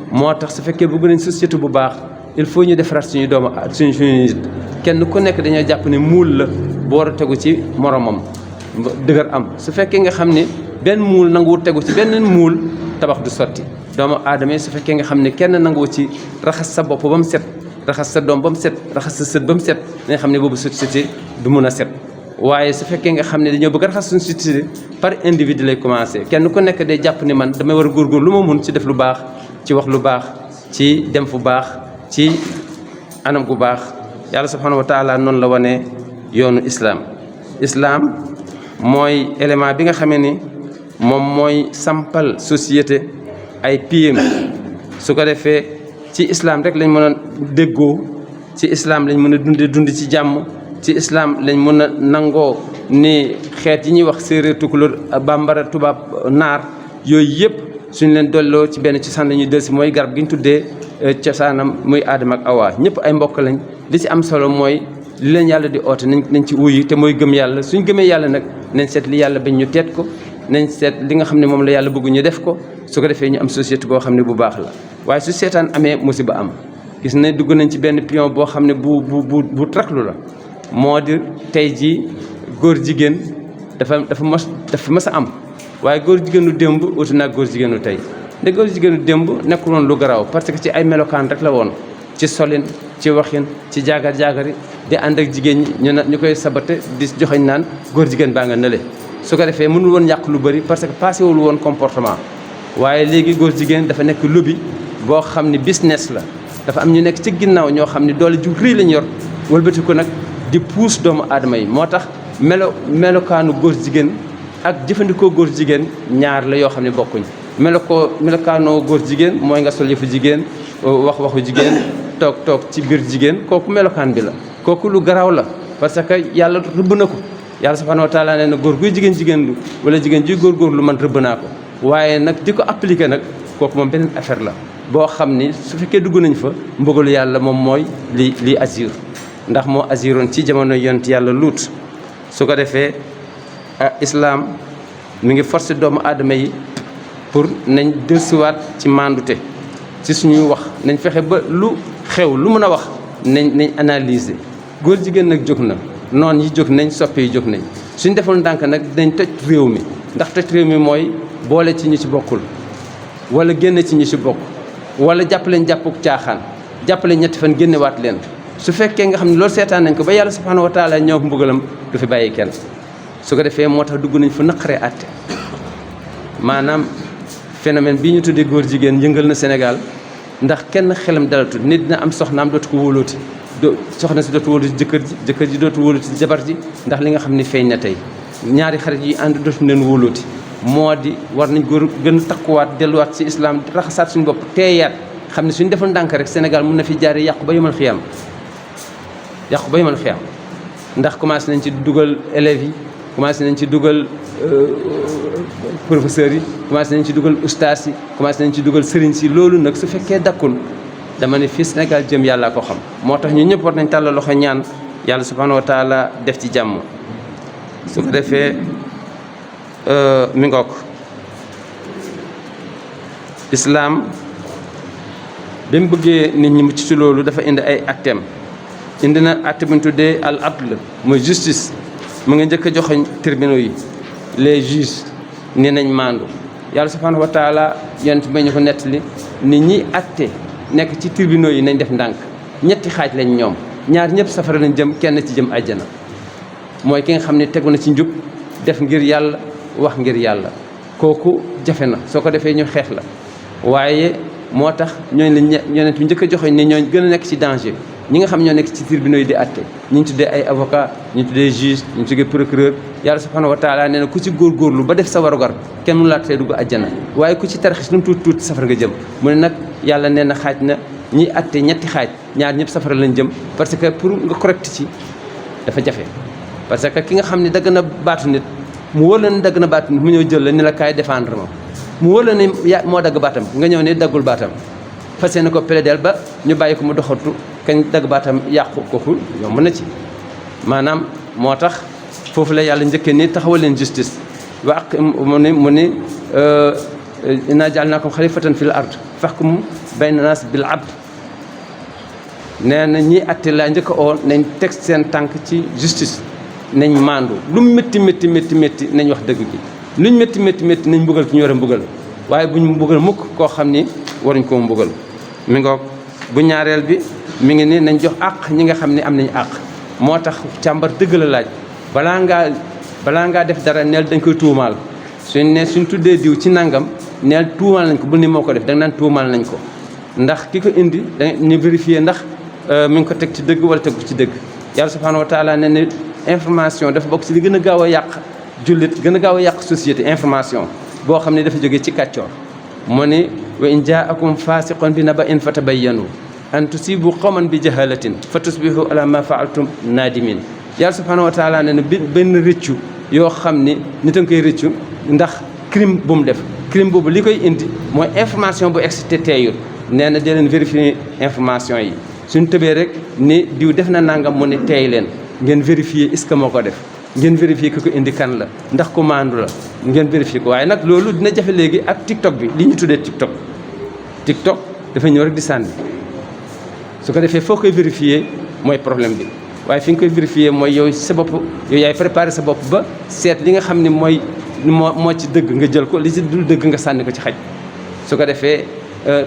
moo tax su fekkee bëgg nañ société bu baax il faut ñu defaraat suñu doomu suñu nit kenn ku nekk dañoo jàpp ne muul la bu war a tegu ci moromam dëgër am su fekkee nga xam ne benn muul nanguwul tegu ci benn muul tabax du sotti doomu aadama yi su fekkee nga xam ne kenn nanguwu ci raxas sa bopp ba mu set raxas sa doom ba mu set raxas sa sët ba mu set nga xam ne boobu société du mun a set waaye su fekkee nga xam ne dañoo bëgg a raxas suñu société par individu lay commencé kenn ku nekk day jàpp ni man damay war a góorgóor lu ma mun ci def lu baax ci wax lu baax ci dem fu baax ci anam gu baax yàlla subhanahu wa taala noonu la wane yoonu islam mooy élément bi nga xamee ni moom mooy sampal société ay piem su ko defee ci islam rek lañ mën a déggoo ci islam lañ mën a dund ci jàmm ci islam lañ mën a nangoo ni xeet yi ñuy wax séeréer tukulóor bambara tubaab naar yooyu yëpp suñ leen dolloo ci benn cosaan la ñuy dellusi mooy garab gi ñu tuddee cosaanam muy aadama ak awa ñëpp ay mbokk lañ li ci am solo mooy li leen yàlla di oote nañ ci wuyu te mooy gëm yàlla suñ gëmee yàlla nag nañ seet li yàlla bañ ñu teet ko nañ seet li nga xam ne moom la yàlla bëgg ñu def ko su ko defee ñu am société boo xam ne bu baax la waaye su seetaan amee musiba am gis ne dugg nañ ci benn pion boo xam ne bu traklu la moo di tey jii góor jigéen dafa mas a am waaye góor jigéenu démb uti naag góor jigéenu tey nde góor jigéenu démb nekkul woon lu garaaw parce que ci ay melokaan rek la woon ci solin ci waxin ci jaagar-jaagari di ànd ak jigéen ñi ñu koy sabate di joxeñ naan góor jigéen baa nga nële su ko defee mënul woon yàq lu bëri parce que passé wul woon comportement waaye léegi góor jigéen dafa nekk lobby boo xam ni business la dafa am ñu nekk ci ginnaaw ñoo xam ni doole ju rëy lañ yor wëlbati ko nag di puus doomu aadama yi moo tax melokaanu góor jigéen ak jëfandikoo góor jigéen ñaar la yoo xam ne bokkuñ melokaanoo góor jigéen mooy nga sol yëfu jigéen waxu jigéen toog ci biir jigéen kooku melokaan bi la kooku lu garaaw la parce que yàlla rëbb na ko yàlla subhanahu wa taala nee na góor guy jigéen lu wala jigéen juy góor lu man rëbb naa ko waaye nag di ko appliqué nag kooku moom beneen affaire la boo xam ni su fekkee dugg nañ fa mbugalu yàlla moom mooy li azur ndax moo azuroon ci jamono yonent yàlla luut su ko defee islam mi ngi forcé doomu aadama yi pour nañ dellusiwaat ci mandute ci suñuy wax nañ fexe ba lu xew lu mën a wax nañ analyser góor jigéen nag jóg na noon yi jóg nañ soppe yi jóg nañ suñ defoon ndànk nag dinañ toj réew mi ndax toj réew mi mooy boole ci ñu ci bokkul wala génn ci ñu ci bokk wala jàppaleen jàppuk caaxaan jàppale ñetti fan génnewaat leen su fekkee nga xam ne loolu seetaan nañ ko ba yàlla subhanahu wa taala ñëw mbugalam du fi bàyyi kenn su ko defee moo tax dugg nañ fa naqaree àtte maanaam phénomène bii ñu tuddee góor jigéen yëngal na Sénégal ndax kenn xelam dalatul nit dina am soxnaam dootu ko wóolooti soxna si dootu wóoluti jëkkër ji dootu wóoluti jabar ji ndax li nga xam ne feeñ na tey ñaari xarit yi ànd dootu leen wóolooti moo di war nañ góor gën a takkuwaat delluwaat ci islam raxasaat suñu bopp teeyaat xam ne suñu deful ndànk rek Sénégal mun na fi jaaree yàqu ba yomal xiyam ndax commencé nañ ci dugal élèves yi commencé nañ ci dugal professeurs yi commencé nañ ci dugal ustaas yi commencé nañ ci dugal sëriñ si loolu nag su fekkee dakkul dama ne fii Sénégal jëm yàlla ko xam moo tax ñu ñëpp war nañ tàllal loxo ñaan yàlla subhanahu wa taala def ci jàmm su ko defee mi ngook islam bi mu bëggee nit ñi mucc ci loolu dafa indi ay atteem indi na atte bu ñu tuddee al adl mooy justice mu ngi njëkk a joxoñ tribunaux yi les juges ni nañ maandu yàlla subhanahu wa taala yonent ba ñu ko nettali nit ñi atte nekk ci tribunaux yi nañ def ndànk ñetti xaaj lañ ñoom ñaar ñëpp safara lañ jëm kenn ci jëm àjjana mooy ki nga xam ne tegu na ci njub def ngir yàlla wax ngir yàlla kooku jafe na soo ko defee ñu xeex la waaye moo tax ñooñu la yonent bi njëkk a joxoñ ne ñooñ gën a nekk ci danger ñi nga xam ñoo nekk ci tribunaux yi di atte ñu tuddee ay avocat ñu tuddee juge ñu tuddee procureur yàlla subhanahu wa taala nee na ku ci góorgóorlu ba def sa warugar kenn mënu laa tee dugg àjjana waaye ku ci tarxis lu mu tuuti safara nga jëm mu ne nag yàlla nee na xaaj na ñiy atte ñetti xaaj ñaar ñëpp safara lañ jëm parce que pour nga correct ci dafa jafe parce que ki nga xam ne dagg na baatu nit mu wóor la ne dagg na baatu nit mu ñëw jël la ni la kaay défendre ma mu wóor la ne moo dagg baatam nga ñëw ne daggul baatam fas yéene ko plaidel ba ñu bàyyi ko mu doxatu kañ dagg baatam yàqu kooku yomb na ci maanaam moo tax foofu la yàlla njëkkee ni taxawal leen justice mu ni inna ja'alnaakum xalifatan fil ard fahkum bayna naas bil adl nee na ñiy atte laa njëkk oo nañ teg seen tànk ci justice nañ maandu lu métti métti métti métti nañ wax dëgg gi luñ métti métti métti nañ mbugal ki ñu war a mbugal waaye buñ mbugal mukk koo xam ni waruñ koo mbugal mi ngoog bu ñaareel bi mi ngi ni nañ jox àq ñi nga xam ne am nañ àq moo tax càmbar dëgg la laaj balaa ngaa def dara neel dañ koy tuumaal suñ tuddee diw ci nangam neel tuumaal nañ ko bu ni moo ko def da nga naan tuumaal nañ ko ndax ki ko indi da ñu vérifier ndax mi ngi ko teg ci dëgg wala tegu ci dëgg yàlla subhanahu wa taala ne ne information dafa bokk ci li gën a gaaw a yàq jullit gën a gaaw a yàq société information boo xam ne dafa jógee ci kàccoor mu ni wa in jaakum fasiqun bi naba'in fatabayyanu an tusibu qawman bi jahalatin fa tusbihu ala ma faaltum nadimin yàlla subhanahu wa taala ne ne benn rëccu yoo xam ni nit a ngi koy rëccu ndax crime bu mu def crime boobu li koy indi mooy information bu excité teeyul nee na dee leen vérifier information yi suñ tëbee rek ni diw def na nangam mu ne teey leen ngeen vérifier est-ce que moo ko def ngeen vérifier ki ko indi kan la ndax ko maandu la ngeen vérifier ko waaye nag loolu dina jafe léegi ak TikTok bi li ñu tuddee TikTok dafa ñëw rek di sànni su ko defee foo koy vérifier mooy problème bi waaye fi nga koy vérifier mooy yow sa bopp yow yaay préparé sa bopp ba seet li nga xam ne moo ci dëgg nga jël ko li ci dul dëgg nga sànni ko ci xaj su ko defee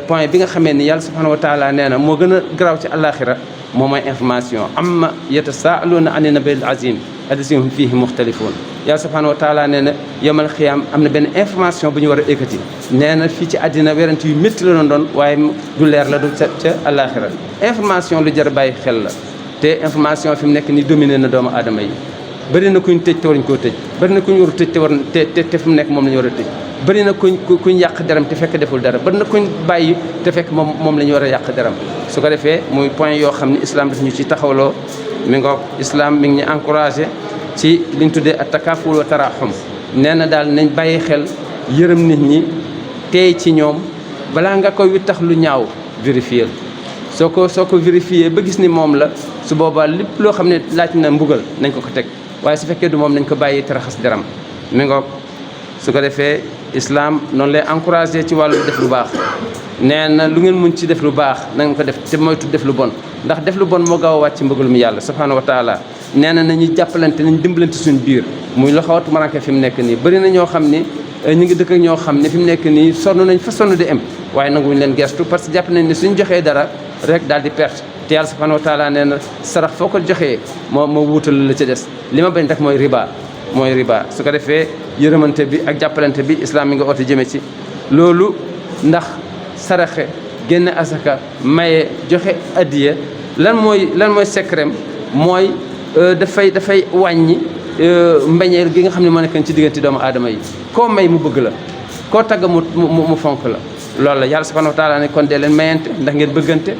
point bi nga xamee ni yàlla subhanahu wa taala nee na moo gën a garaaw ci àllaaxira moom mooy information amma yatasaaluuna ani nabil azim allazii hum fiihi muxtalifuun yàlla subhanahu wa taala nee na yawmal xiyaam am na benn information bu ñu war a ekkati nee na fii ci àddina werante yu métti la doon waaye du leer la du ca àllaaxira information lu jar a bàyyi xel la te information fi mu nekk ni dominé na doomu aadama yi bëri na kuñ tëj te waruñ koo tëj bëri na kuñ waru tëj te fi mu nekk moom la ñu war a tëj bëri na kuñ yàq deram te fekk deful dara bëri na kuñ bàyyi te fekk moom la ñu war a yàq deram su ko defee muy point yoo xam ne islam daf ñu ci taxawloo mi ngoog islam mi ngi ñu encouragé ci li ñu tuddee at takaful wa taraxum nee na daal nañ bàyyi xel yërëm nit ñi teey ci ñoom balaa nga koy wittax lu ñaaw vérifier soo ko vérifier ba gis ni moom la su boobaa lépp loo xam ne laaj na mbugal nañ ko teg waaye su fekkee du moom nañ ko bàyyi te raxas deram mi ngoog su ko defee islam noonu lay encouragé ci wàllu def lu baax nee na lu ngeen mun ci def lu baax na ngeen ko def te moytu def lu bon ndax def lu bon moo gaaw a wàcc mbugalum yàlla subhanahu wa taala nee na nañu jàppalante nañ dimbalante suñu biir muy lu xaw a tumaranke fi mu nekk nii bëri na ñoo xam ni ñu ngi dëkk ak ñoo xam ne fi mu nekk nii sonn nañ fa sonn di am waaye nanguwuñu leen gestu parce que jàpp nañ ne suñ joxee dara rek daal di perte te yàlla subhanahu wa taala nee na sarax foo ko joxee moo wuutal la ca des li ma bañ rek mooy riba su ko defee yërëmante bi ak jàppalante bi islam mi nga oote jëme ci loolu ndax saraxe génne asaka maye joxe addiya lan mooy secret mooy dafay wàññi mbañeel gi nga xam ne moo nekk ci diggante doomu aadama yi koo may mu bëgg la koo tagg mu fonk la loolu la yàlla subhanahu wa taala ne kon dee leen mayante ndax ngeen bëggante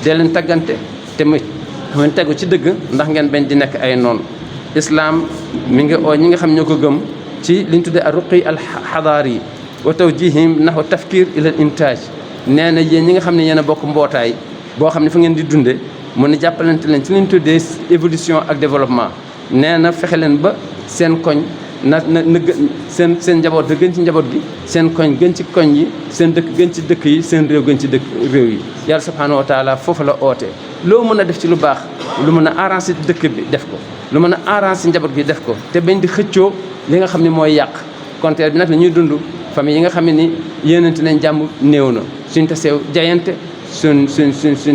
dee leen taggante te muy tegu ci dëgg ndax ngeen bañ di nekk ay noonu islam mi ngi oo ñi nga xam ñoo ko gëm ci li ñu tuddee ar-ruqi al-xadaari wa tawjihim naxu tafkir ila al intaaj nee na yéen ñi nga xam ne yéen a bokk mbootaay boo xam ne fa ngeen di dunde mun na jàppalante leen ci li ñu tuddee évolution ak développement nee na fexe leen ba seen koñ na seen njaboot da gën ci njaboot gi seen koñ gën ci koñ yi seen dëkk gën ci dëkk yi seen réew gën ci réew yi yàlla subhanahu wa taala foofu la oote loo mën a def ci lu baax lu mën a arranger dëkk bi def ko lu mën a arranger njaboot gi def ko te bañ di xëccoo li nga xam ne mooy yàq contraire bi nag la ñuy dund famille yi nga xam ne ni yéenante nañ jàmm néew na suñ taseew jayante suñ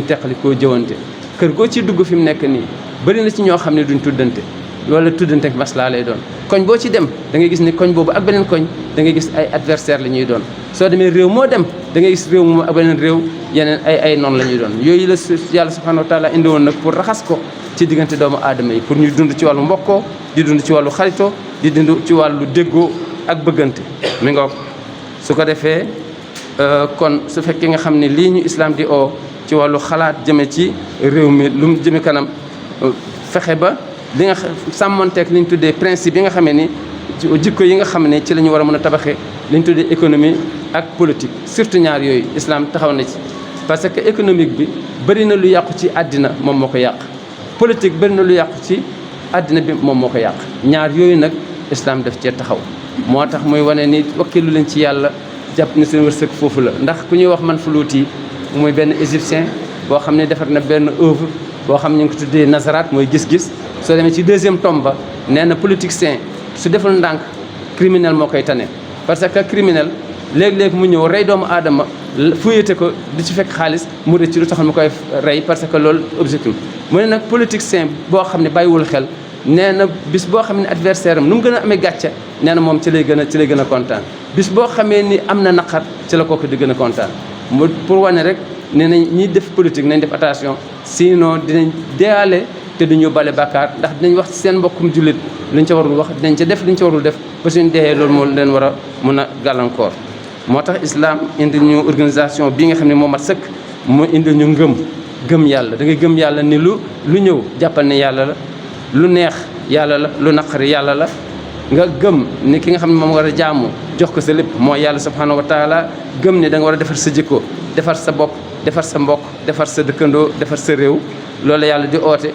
teqali koo jëwante kër goo ci dugg fi mu nekk nii bëri na ci ñoo xam ne duñ tuddante loolu tuddante ak maslaa lay doon koñ boo ci dem da ngay gis ni koñ boobu ak beneen koñ da ngay gis ay adversaire la ñuy doon soo demee réew moo dem da ngay gis réew moom ak beneen réew yeneen ay noonu la ñuy doon yooyu la yàlla subhanahu wa taala indi woon nag pour raxas ko ci diggante doomu aadama yi pour ñu dund ci wàllu mbokkoo di dund ci wàllu xaritoo di dund ci wàllu déggoo ak bëggante mi ngoog su ko defee kon su fekkee nga xam ne lii ñu islam di oo ci wàllu xalaat jëme ci réew mi lu mu jëme kanam fexe ba li nga sàmmonteeg li ñu tuddee principe yi nga xamee ni jikko yi nga xam ne ci la ñu war a mën a tabaxee li ñu tuddee économie ak politique surtout ñaar yooyu islam taxaw na ci parce que économique bi bëri na lu yàqu ci àddina moom moo ko yàq politique bëri na lu yàqu ci àddina bi moom moo ko yàq ñaar yooyu nag islam daf cee taxaw moo tax muy wane ni wakkilu leen ci yàlla jàpp na seen wërsëg foofu la ndax ku ñuy wax man fuluuti muy benn égyptien boo xam ne defar na benn œuvre boo xam ne ñu ngi ko tuddee Nazaraat mooy gis-gis. soo demee ci deuxième tome ba nee na politicien su deful ndànk criminel moo koy tane parce que criminel léeg-léeg mu ñëw rey doomu aadama fuyete ko di ci fekk xaalis mu rëcc lu taxoon mu koy rey parce que loolu objectif mu ne nag politicien boo xam ne bàyyiwul xel nee na bis boo xam ne adversaire am nu mu gën a amee gàcce nee na moom ci lay gën a kontaan bis boo xamee ni am na naqar ci la kooku di gën a kontaan mu pour wane rek nee nañ ñiy def politique nañ def attention sinon dinañ deyaale te duñu bale bàkkaar ndax dinañ wax ci seen mbokkum jullit luñ ca warul wax dinañ ca def luñ ca warul def ba suñu deexee loolu moo leen war a mun a gàllankoor moo tax islam indi ñu organisation bii nga xam ne moo mat sëkk mu indi ñu gëm yàlla da ngay gëm yàlla ni lu ñëw jàppal ne yàlla la lu neex yàlla la lu naqari yàlla la nga gëm ni ki nga xam ne moom war a jaamu jox ko sa lépp mooy yàlla subhanahu wa taala gëm ne da nga war a defar sa jikko defar sa bopp defar sa mbokk defar sa dëkkandoo defar sa réew loolu yàlla di oote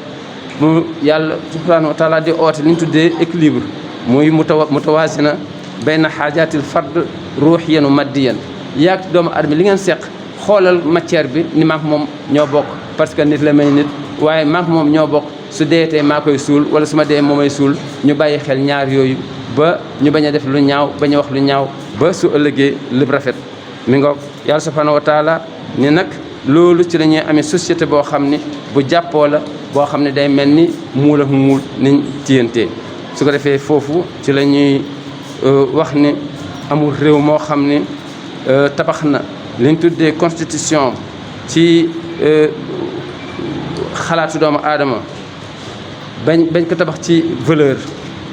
mu yàlla subhanahu wa taala di oote li ñu tuddee équilibre muy mutawazina bayna xaajaatil fard ruuxiyan wa maddiyan yaag doomu aadama li ngeen seq xoolal matière bi ni maak moom ñoo bokk parce que nit la may nit waaye maak moom ñoo bokk su dee tey maa koy suul wala su ma dee moomay suul ñu bàyyi xel ñaar yooyu ba ñu bañ a def lu ñaaw bañ a wax lu ñaaw ba su ëllëgee lépp rafet mi ngoog yàlla subhanahu wa taala ni nag loolu ci la ñuy amee société boo xam ni bu jàppoo la boo xam ne day mel ni muul ak muul niñ tiyantee su ko defee foofu ci la ñuy wax ni amul réew moo xam ni tabax na liñ tuddee constitution ci xalaatu doomu aadama bañ ko tabax ci valeur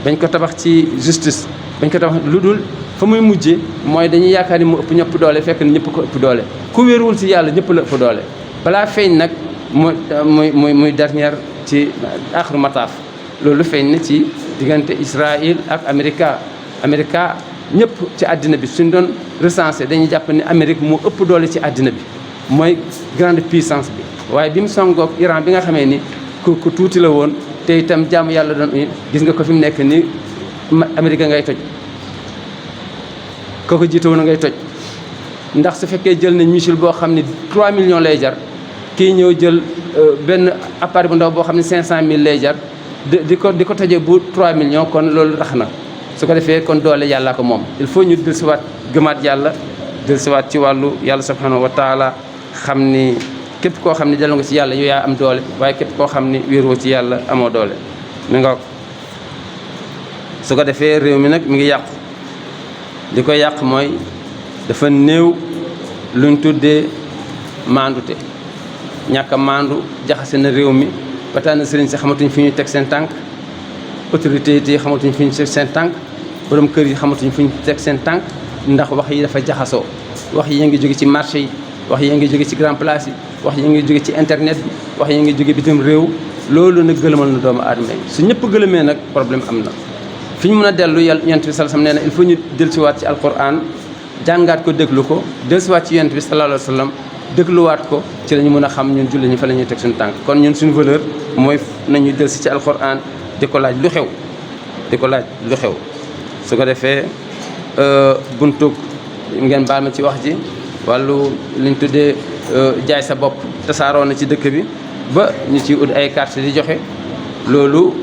bañ ko tabax ci justice bañ ko tabax lu dul fa muy mujje mooy dañuy yaakaar ni mu ëpp ñëpp doole fekk ni ñëpp ko ëpp doole ku wéeruwul ci yàlla ñëpp la ëpp doole balaa feeñ nag muy dernière ci axru mataaf loolu feeñ na ci diggante Israël ak Amérique ñëpp ci àddina bi suñ doon recensé dañuy jàpp ne Amérique moo ëpp doole ci àddina bi mooy grande puissance bi waaye bi mu songoog Iran bi nga xamee ni ku tuuti la woon te itam jaamu yàlla doon gis nga ko fi mu nekk ni Amérique ngay toj kooku jiite woon ngay toj ndax su fekkee jël nañ missile boo xam ne 3 millions lay jar kii ñëw jël benn appareil bu ndaw boo xam ne 500 000 lay jar di ko tojee bu 3 millions kon loolu rax na su ko defee kon doole yàllaa ko moom il faut ñu dellusiwaat gëmaat yàlla dellusiwaat ci wàllu yàlla subhanahu wa taala xam ni képp koo xam ne dellu nga ci yàlla yow yaa am doole waaye képp koo xam ni wéeroo ci yàlla amoo doole mi nga su ko defee réew mi nag mi ngi yàqu li koy yàq mooy dafa néew luñ tuddee maandute ñàkk a maandu jaxase na réew mi ba tax na sëriñ si xamatuñ fi ñuy teg seen tànk autorité yi xamatuñ fi ñu teg seen tànk borom kër yi xamatuñ fi ñu teg seen tànk ndax wax yi dafa jaxasoo wax yi ngi jóge ci marché yi wax yi ngi jóge ci grand place yi wax yi ngi jóge ci internet bi wax yi ngi jóge bitim réew loolu nag gëlëmal na doomu aadama yi su ñëpp gëlëmee nag problème am na fi ñu mën a dellu yàlla yonent bi sallallahu alayhi wasallam nee na il faut ñu dellusiwaat ci alquran jàngaat ko déglu ko dellusiwaat ci yonent bi sallallahu alayhi wasallam dégluwaat ko ci la ñu mën a xam ñun julli ñu fa la ñuy teg suñu tànk kon ñun suñu valeur mooy nañu dellusi ci alquran di ko laaj lu xew su ko defee buntug ngeen baal ma ci wax ji wàllu liñ tuddee jaay sa bopp tasaaroo na ci dëkk bi ba ñu ci ut ay carte di joxe loolu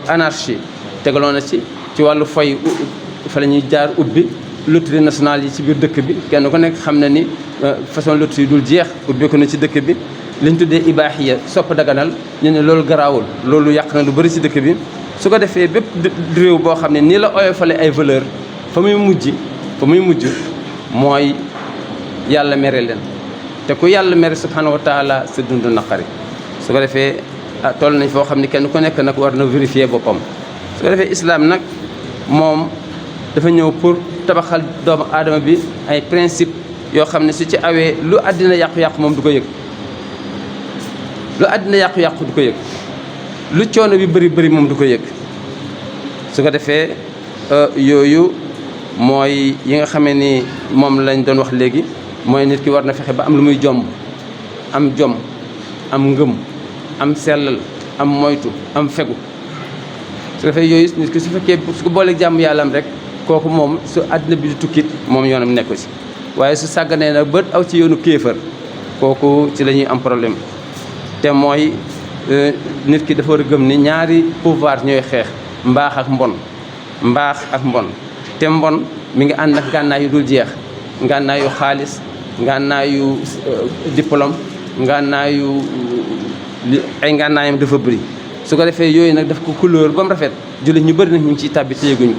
anarchie tegaloo na ci wàllu fay fa la ñuy jaar ubbi loterie nationale yi ci biir dëkk bi kenn ku nekk xam na ni façon loterie dul jeex ubbeeku na ci dëkk bi liñ tuddee ibaaxiya sopp daganal ñu ne loolu garaawul loolu yàq na lu bëri ci dëkk bi su ko defee bépp réew boo xam ne nii la oyofale ay valeur fa muy mujj mooy yàlla mere leen te ku yàlla mere subhanahu wa taala sa dund naqari su ko defee toll nañ foo xam ne kenn ku nekk nag war na vérifier boppam su ko defee islam nag moom dafa ñëw pour tabaxal doomu aadama bi ay principe yoo xam ne su ci awee lu àddina yàqu-yàqu moom du ko yëg lu coono bi bëri moom du ko yëg su ko defee yooyu mooy yi nga xamee ni moom lañ doon wax léegi mooy nit ki war na fexe ba am lu muy jomb am jom am ngëm am sellal am moytu am fegu su defee yooyu nit ki su fekkee su ko booleeg jàmm yàlla am rek kooku moom su àddina bi di tukkit moom yoonam nekku ci waaye su sàgganee nag ba aw ci yoonu kéefër kooku ci la ñuy am problème te mooy nit ki dafa war a gëm ni ñaari pouvoir ñooy xeex mbaax ak mbon te mbon mi ngi ànd ak ngànnaay yu dul jeex ngànnaayu xaalis ngànnaayu diplôme ngànnaayu ay ngànnaayam dafa bëri su ko defee yooyu nag daf ko couleur ba mu rafet jullit ñu bëri nag ñu ngi ciy tàbbi te yëguñu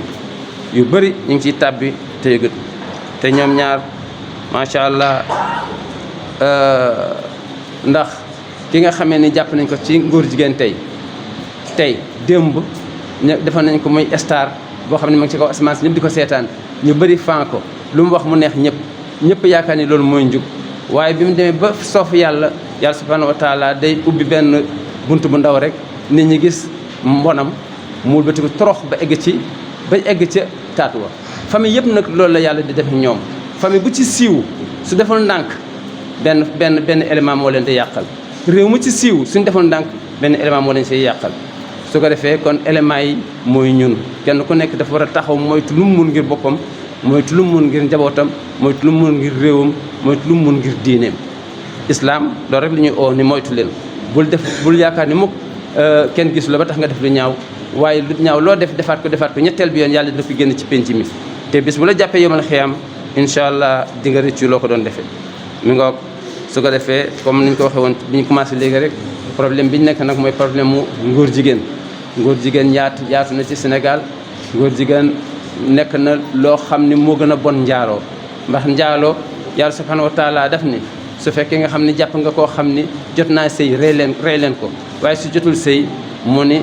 yu bëri ñu ngi ciy tàbbi te yëgut te ñoom ñaar macha allah ndax ki nga xamee ni jàpp nañ ko ci ngóor jigéen tey démb defal nañ ko muy star boo xam ne ma ngi ci kaw asamaan si ñëpp di ko seetaan ñu bëri fan ko lu mu wax mu neex ñëpp yaakaar ni loolu mooy njub waaye bi mu demee ba soof yàlla subhanahu wa taala day ubbi benn bunt bu ndaw rek nit ñi gis mbonam muul batiku torox ba egg ca taatu wa famille yëpp nag loolu la yàlla di def ñoom famille bu ci siiw su deful ndànk benn élément moo leen di yàqal réew mu ci siiw suñu deful ndànk benn élément moo leen siy yàqal su ko defee kon éléments yi mooy ñun kenn ku nekk dafa war a taxaw moytu lu mu mun ngir boppam moytu lu mu mun ngir njabootam moytu lu mu mun ngir réewam moytu lu mu mun ngir diineem islam loolu rek li ñuy oo ni moytu leen bul yaakaar ni mukk kenn gisu la ba tax nga def lu ñaaw waaye lu ñaaw loo defaat ko ñetteel bi yoon yàlla dina ko génn ci penc mi te bis bu la jàppee yomal xiyam incha allah di nga rëccu loo ko doon defee mi ngoog su ko defee comme niñ ko waxee woon bi ñu commencé léegi rek problème bi ñu nekk nag mooy problème mu ngóor jigéen yaatu na ci Sénégal ngóor jigéen nekk na loo xam ni moo gën a bon njaaloo ndax njaaloo yàlla subhanahu wa taala daf ni su fekkee nga xam ni jàpp nga koo xam ni jot naa sëy rey leen ko waaye su jotul sëy mu ni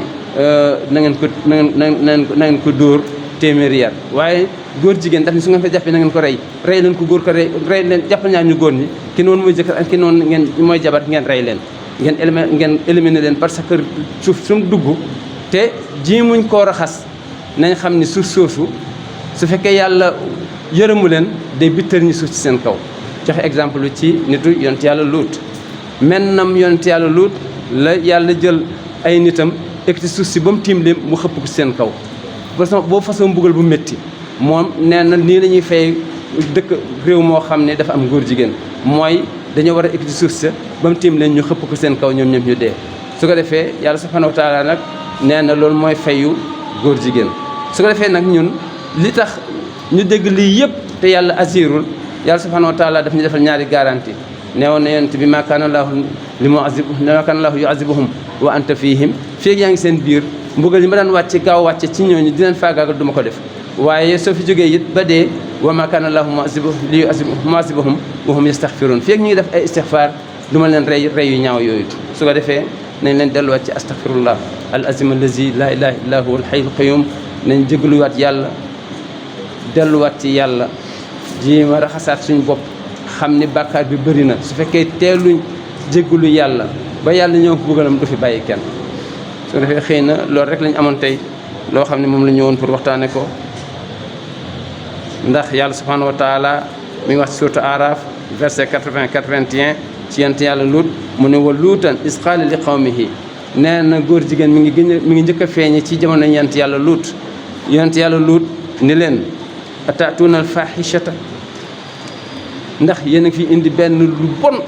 na ngeen ko dóor téeméeri yar waaye góor jigéen daf ni su ngeen ko jàppee na ngeen ko rey leen ko góor ko rey leen jàppal ñaar ñu góor ñi ki noonu mooy jëkkër ak ki noonu ngeen mooy jabar ngeen rey leen ngeen éliminer leen parce que suuf su mu dugg te jiimuñ koo raxas nañ xam ni suuf soosu su fekkee yàlla yërëmu leen day bittar ñi suuf ci seen kaw joxe exemple ci nitu yonent yàlla luut mennam yonent yàlla luut la yàlla jël ay nitam ekkati suuf si ba mu tiim leen mu xëpp ko ci seen kaw boo façon mbugal bu métti moom nee na nii la ñuy fay dëkk réew moo xam ne dafa am góor jigéen mooy dañoo war a ekkati suuf sa ba mu tiim leen ñu xëpp ko seen kaw ñoom ñëpp ñu dee su ko defee yàlla subhanahu wa taala nag nee na loolu mooy fayu góor jigéen su ko defee nag ñun li tax ñu dégg lii yëpp te yàlla asirul yàlla subhanahu wa taala daf ñu defal ñaari garantie neewoon na yonent bi maa kaana llaahu yu'azibuhum wa anta fihim feeg yaa ngi seen biir mbugal yi ma daan wàcce gaaw wàcce ci ñooñu di leen faagaagal du ma ko def waaye soo fi jógee it ba dee wa maa kaana llaahu mu'azibuhum wa hum yastaghfiruun feeg ñu ngi def ay istighfar du ma leen rey yu ñaaw yooyu su ko defee nañ leen delluwaat ci astaghfirullah al azim allazi la ilaha illa huwa al hayyul qayyum nañ jégluwaat yàlla delluwaat ci yàlla jéem a raxasaat suñu bopp xam ni bàkkaar bi bëri na su fekkee teeluñ jéggalu yàlla ba yàlla ñëw bëggalam du fi bàyyi kenn su ko defee xëy na loolu rek lañ amoon tey loo xam ne moom la ñëwoon pour waxtaane ko ndax yàlla subhanahu wa taala mi ngi wax ci sourate Araf verset 80-81 ci yent yàlla Luut mu ne wa luutan is qaala li qawmihi nee na góor jigéen mi ngi njëkk a feeñe ci jamono yent yàlla Luut ni leen ataatuuna al fahishata ndax yéen a fi indi benn lu bon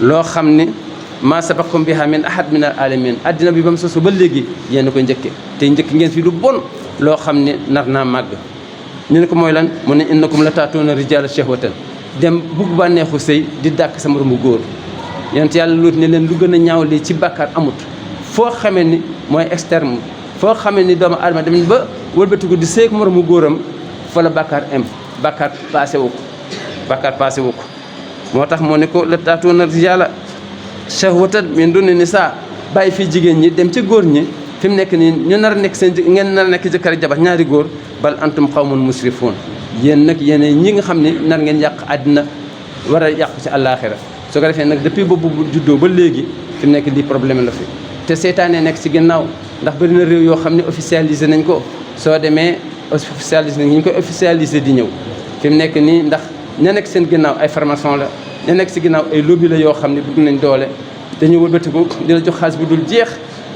loo xam ne maa sabaqakum biha min ahad min al alamin addina bi ba mu sosu ba léegi yéen a ko njëkke te njëkk ngeen fi lu bon loo xam ne nar naa màgg ñu ne ko mooy lan mu ne innakum la taatuuna rijaala shahwatan dem bugg ba neexu sëy di dàkk sa moromu góor yonent yàlla Luut ne leen lu gën a ñaaw lii ci bàkkaar amut foo xamee ni mooy externe foo xamee ni doomu aadama dem ba wëlbatiku di sëy ak moromu góoram fa la bàkkaar am bàkkaar passé wu ko moo tax moo ne ko la taatuuna rijaala shahwatan min duni nisaa bàyyi fii jigéen ñi dem ci góor ñi fi mu nekk nii ñu nar a nekk ngeen nar a nekk jëkkër jabar ñaari góor bal antum qawmun musrifuun yéen nag yéen ñi nga xam ne nar ngeen yàq àddina war a yàqu ci àllaaxira su ko defee nag depuis boobu juddoo ba léegi fi mu nekk lii problème la fi te seytaane nekk ci ginnaaw ndax bëri na réew yoo xam ne officialisé nañ ko soo demee officialisé nañ ñu koy officialisé di ñëw fi mu nekk nii ndax ña nekk seen ginnaaw ay formation la ña nekk si ginnaaw ay lobby la yoo xam ne bëgg nañ doole dañu wëlbatiku di la jox xaalis bu dul jeex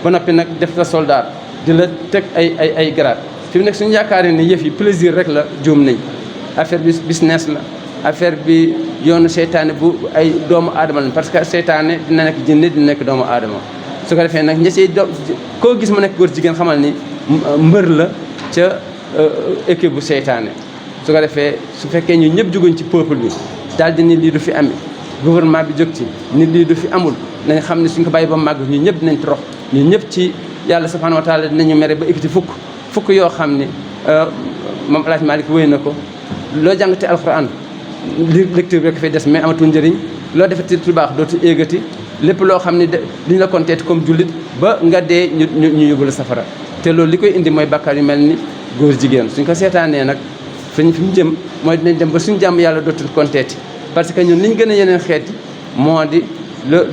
ba noppi nag def la soldat di la teg ay grade fi mu nekk suñu yaakaaree ne yëf yi plaisir rek la juum nañ affaire bi business la affaire bi yoonu seytaane bu ay doomu aadama lañ parce que seytaane dina nekk jinne dina nekk doomu aadama su ko defee nag ña ciy koo gis mu nekk góor jigéen xamal ni mbër la ca équipe bu seytaane su ko defee su fekkee ñu ñëpp juguñ ci peuple bi daal di ni lii du fi amee gouvernement bi jóg ci ni lii du fi amul nañ xam ne suñ ko bàyyi ba màgg ñu ñëpp dinañ torox ñu ñëpp ci yàlla subhanahu wa taala dinañu mere ba ekkati fukk yoo xam ni moom El Hadj Malick wéy na ko loo jàngate alxuraan lecture bi rek fay des mais amatul njëriñ loo defati lu baax dootu éegati lépp loo xam ne duñ la konteeti comme jullit ba nga dee ñu yóbbu la safara te loolu li koy indi mooy bàkkaar yu mel ni góor jigéen suñ ko seetaanee nag fi mu jëm mooy dinañ dem ba suñu jàmm yàlla dootul konteeti parce que ñun liñ gën a yeneen xeeti moo di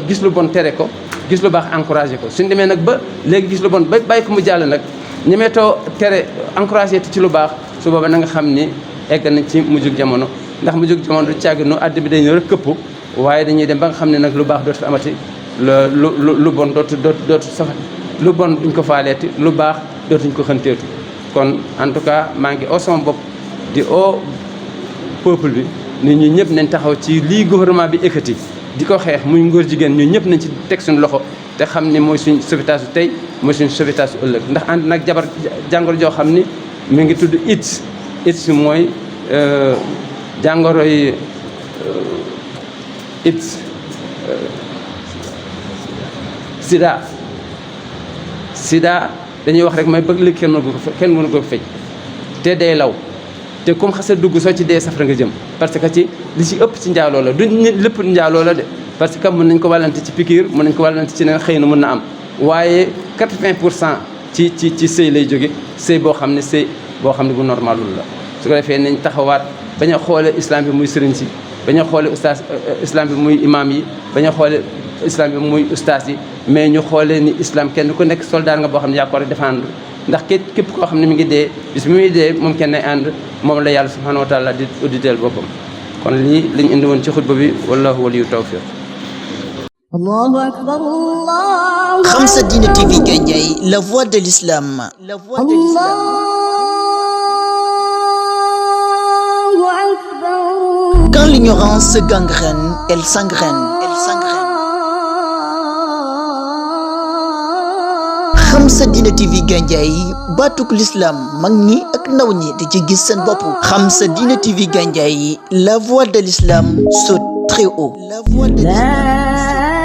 gis lu bon tere ko gis lu baax encouragé ko suñ demee nag ba léegi gis lu bon ba bàyyi ko mu jàll nag ñemeetoo tere encouragé ci lu baax su booba na nga xam ni egg nañ ci mujjug jamono ndax mujjug jamono du càgg nu àdd bi dañu rek këpp waaye dañuy dem ba nga xam ne nag lu baax dootu amati lu bon dootu safat lu bon duñ ko faaleeti lu baax dootuñ ko xënteetu kon en tout cas maa ngi oo sama bopp di oo peuple bi nit ñi ñëpp nañ taxaw ci lii gouvernement bi ekkati di ko xeex muy ngóor jigéen ñu ñëpp nañ ci teg suñu loxo te xam ni mooy suñ sauvetage su tey mooy suñ sauvetage su ëllëg ndax ànd nag jàngoro joo xam ni mi ngi tudd AIDS mooy jàngoro yi sida dañuy wax rek mooy bëgg léegi kenn mënu ko fej te day law te comme xasa dugg soo ci dee safara nga jëm parce que ci li ci ëpp ci njaaloo la du lépp njaaloo la de parce que mën nañ ko wàllante ci piqûre mën nañ ko wàllante ci neen xëy na mën na am waaye 80% ci sëy lay jóge sëy boo xam ne bu normalul la su ko defee nañ taxawaat bañ a xoole islam bi muy sëriñ si bañ a xoole ustaas islam bi muy imam yi bañ a xoole islam bi muy ustaas yi mais ñu xoolee ni islam kenn ku nekk soldat nga boo xam ne yaa ko war a défendre ndax képp koo xam ne mi ngi dee bis bi muy dee moom kenn ànd moom la yàlla subhanahu wa taala di auditeel boppam kon lii lañ indi woon ci xutba bi wallahu waliyu tawfiq. Allahu akbar Allah. Khamsa Dina TV Gandiaye, la voix de l'islam. La voix de l'islam. Allahu akbar. Quand l'ignorance se gangrène, elle s'engraine. Khamsa Dina TV Gandiaye, baatuk l'islam mag ñi ak ndaw ñi di ci gis seen bopp. Khamsa Dina TV Gandiaye, la voix de l'islam saute très haut. La voix de l'islam.